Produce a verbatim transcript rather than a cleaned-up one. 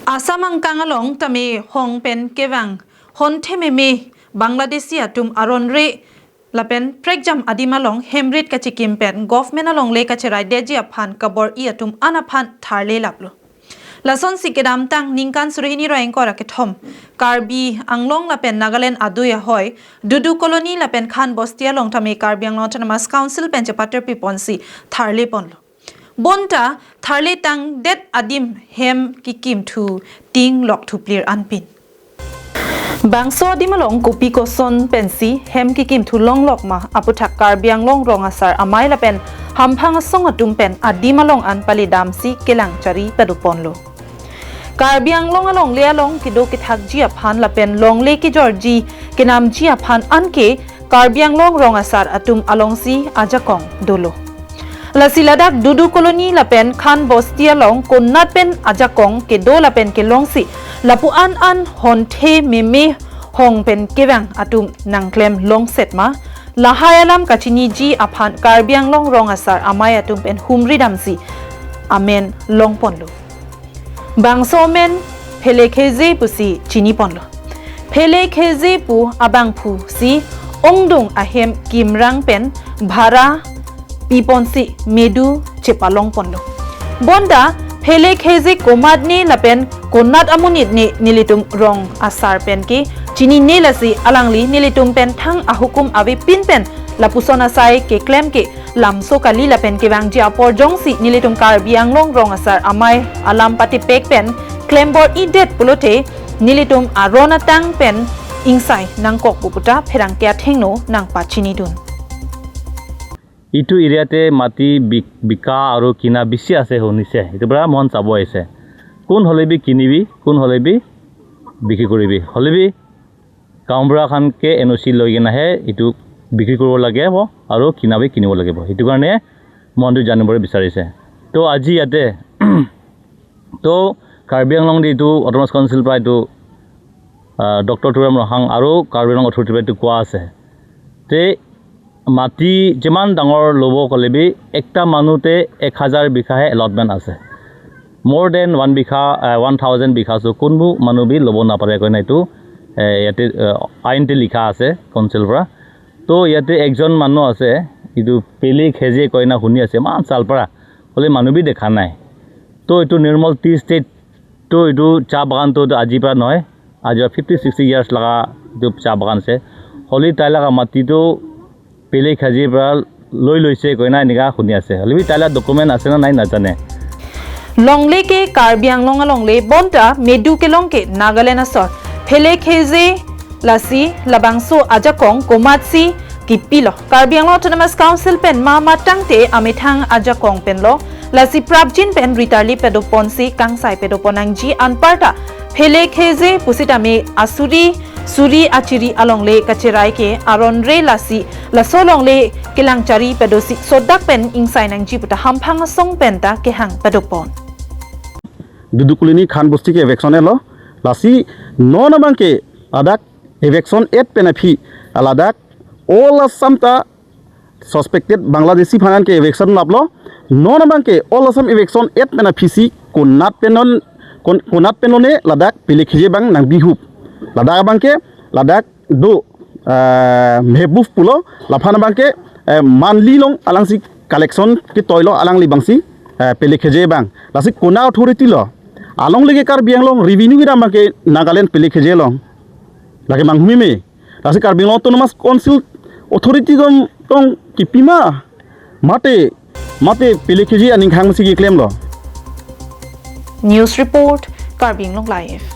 Assam angkang along tame hong pen kevang honthe meme Bangladeshi atum aron re lapen prekjam adim along hemrit kachikim pen government alongle kacherai detji aphan kabor-i atum an aphan tharle laplo. Lasonsi kedamtang ningkan suri hini ra ingkoi ra kethom Karbi Anglong lapen Nagaland adui ahoi Dudu Colony lapen Khan Bosti along tame Karbi Anglong Autonomous Council pen chepaterpi ponsi tharle ponlo. Bonta tharle tangdet adim hem kikimthu ting lok thuplir anpin. Bangso adim along kopi koson pensi hem kikimthu longlok ma aputhak Karbi Anglong Rong Asar Amei lapen hamphang asong atum pen adim along an palidamsi kelang chari pado ponlo. Karbi Anglong alongle along kedo kethakji aphan lapen longle kejorji kenamji aphan anke Karbi Anglong Rong Asar atum alongsi ajakong dolo. Lasi ladak Dudu Colony lapen Khan Bosti along konat pen ajakong kedo lapen kelongsi lapu an an honthe meme hong pen kevang atum nangklem longset ma, lahai alam kachiniji aphan Karbi Anglong Rong Asar Amei atum pen humri damsi amen long ponlo. Bangso amen Phele Kheje pusi chini ponlo. Phele Kheje pu abangphu si ongdung ahem kimrang pen bhara pi ponsi medu chepalong ponlo. Bonta Phele Kheje komatne lapen konat amonit ne nelitum Rong Asar pen ke chinine, lasi alangli nelitum pen thang ahukum avepin pen lapuson asai keklem ke lamso kali lapen kevangji apor jongsi nelitum Karbi Anglong Rong Asar Amei alam patipek pen klem bor-idet pulote nelitum aron atang pen ingsai nangkok pu puta pherangke athengno nangpachinidun. এইটো এৰিয়াতে মাটি বিক- বিকা আৰু কিনা বেছি আছে শুনিছে, এইটো পৰা মন চাব আহিছে। কোন হ'লে বি কিনিবি, কোন হ'লে বি বিক্ৰী কৰিবি, হ'লে বি গাঁওবুঢ়া খানকে এন অ' চি লৈ কিনাহে এইটো বিক্ৰী কৰিব লাগিব আৰু কিনাবি কিনিব লাগিব। সেইটো কাৰণে মনটো জানিবলৈ বিচাৰিছে। তো আজি ইয়াতে তো কাৰ্বি আংলং দি এইটো অট'নমাছ কাউন্সিল পৰা এইটো ডক্টৰ তুৰাম ৰংহাং আৰু কাৰ্বি আংলং অথৰিটিৰ পৰা এইটো কোৱা আছে যে মাটি যিমান ডাঙৰ ল'ব ক'লে বি একটা মানুহতে এক হাজাৰ বিঘাহে এলটমেণ্ট আছে। More than one বিঘা, ওৱান থাউজেণ্ড বিঘা, চ' কোনবোৰ মানুহ বি ল'ব নাপাৰে কয় না এইটো এ, ইয়াতে এ, আইনতে লিখা আছে কাউন্সিলৰ পৰা। তো ইয়াতে একজন মানুহ আছে, এইটো পেলে খেজে কয় না শুনি আছে ইমান চাল পৰা, হ'লে মানুহ বি দেখা নাই। তো এইটো নিৰ্মল টি ষ্টেট তো এইটো চাহ বাগানটো আজিৰ পৰা নহয়, আজি পৰা ফিফটি ছিক্সটি ইয়াৰ্ছ লগা এইটো চাহ বাগান আছে। হ'লে তাই লগা মাটিটো পেলে খেজিৰ পৰা লৈ লৈছে কয় না এনেকা শুনি আছে। হ'লে বি তাই লগা ডকুমেণ্ট আছে নে নাই নাজানে। Longle ke Karbi Anglong alongle bonta medu kelong ke Nagaland asor. Phele Kheje lasi labangso ajakong komatsi kipilo. Karbi Anglong Autonomous Council pen ma matangte amethang ajakong penlo. Lasi prapjin pen ritarli pedoponsi kangsai pedopon nangji anparta Phele Kheje pusitame asuri suri achiri alongle kacherai ke aron re lasi laso alongle kelang chari pedosi sodak pen ingsai nangji puta hamphang asong penta kehang pedopon. Dudu Colony Khan Bosti ke eviction etlo, lasi non abang ke ladak eviction et pen aphi ladak all Assam ta suspected Bangladeshi aphan an ke eviction laplo. Non abang ke all Assam eviction et pen aphi si konat pen non kon- konat pen lone ladak Phele Kheje abang nangbihup. Ladak abang ke ladak do ah, Mehbub pulo, laphan abang ke eh, monthly along alangsi collection ketoilo alangli abangsi eh, Phele Kheje abang. Lasi kona authority lo. Alongle ke Karbi Anglong revenue kedam abang ke Nagaland Phele Kheje along. Lake manghumi me. Lasi Karbi Anglong Autonomous Council authority dom tong kipima mate mate Phele Kheje aning khang si keklemlo. News report, Karbi Anglong Live.